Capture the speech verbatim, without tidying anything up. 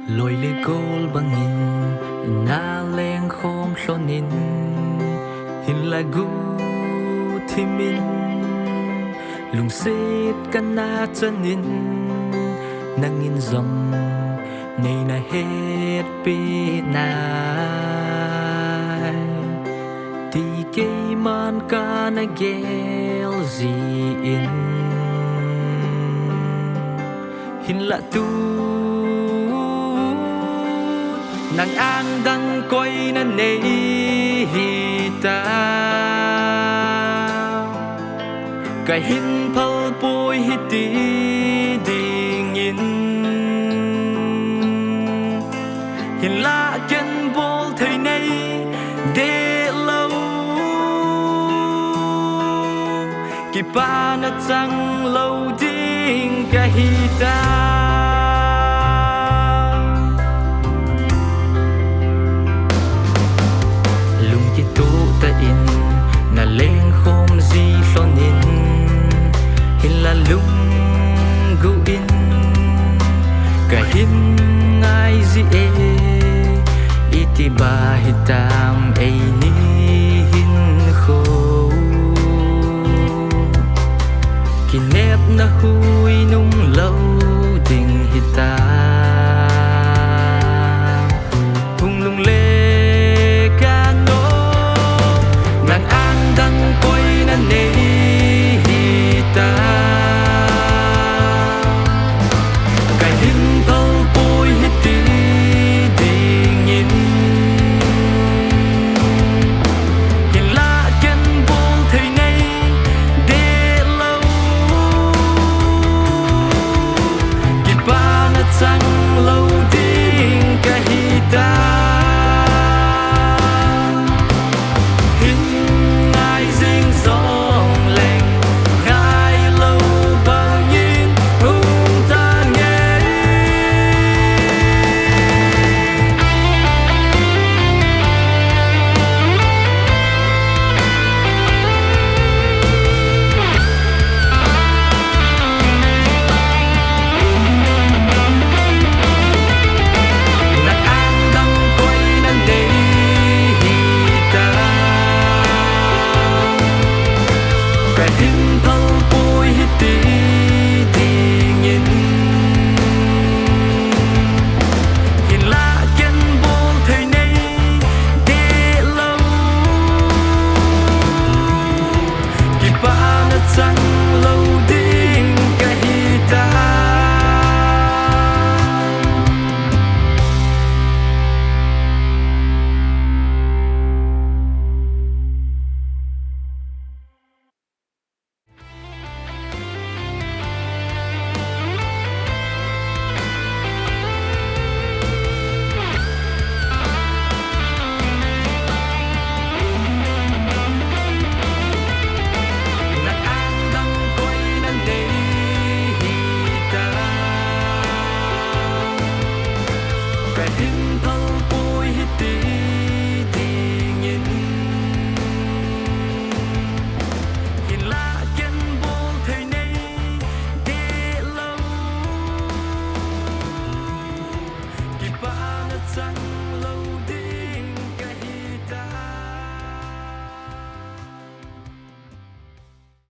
Loi le gol bangin na lengkhom lhonin, hinla guhthim in lungset kana chanin, nangin jong nei na hetpeh nai. Ti keiman kana gel jin, hinla tun nang ang dang koi na nei hita. Kahin phalpoi hiti dingin, hinla ken bolthei nei dehlou, kipana changlou ding kahita. Lungkitoh tah in na lengkhom ji lhonin, hinla lungguh in kahin ngai ji e. Itiba hitam eini hinkho, kinepna hu